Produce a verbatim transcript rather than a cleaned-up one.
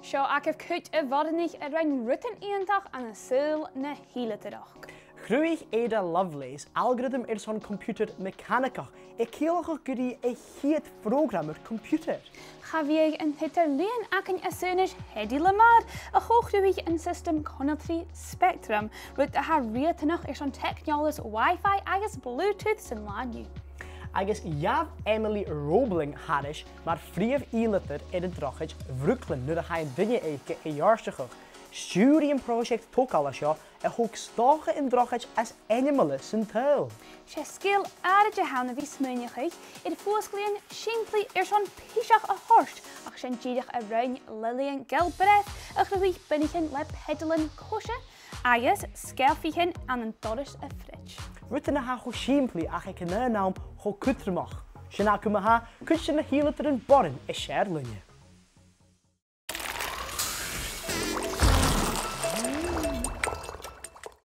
Seo agaibh cuid de bhoireannaich a rinn rudan iongantach ann an saoghal na h-iomadaireachd. Chruthaich Ada Lovelace algorithm airson computer mecanaigeach, a' ciallachadh gur i a' chiad phrogrammer computer. Cha bhiodh an t-eadar-lìon againn às aonais Hedy Lamarr, a cho-chruthaich an siostam conaltraidh Spectrum, rud a tha riatanach airson teicneòlas Wi-Fi agus Bluetooth san là an-diugh. Agus ghabh Emily Roebling thairis mar phrìomh fhìdhleadair air an Drochaid Bhrooklyn nuair a chaidh an duine aice a ghiorrachadh. Stiùir i am pròiseact togail seo a thog 's dòcha an drochaid as ainmeile san t-saoghal. 'S e sgeul àraid a th' ann a bhith a' smaoineachadh air fuasglaidhean sìmplidh airson piseach a thoirt, ach 's e sin dìreach a rinn Lillian Gilbreth, a chruthaich bionaichean le peidilean coise agus sgeilpichean ann an doras a' fridge. Rudan a tha cho sìmplidh ach aig an aon àm cho cudromach. Sin agaibh ma-thà cuid de na h-fhìdhleadairean boireann as fheàrr leinne.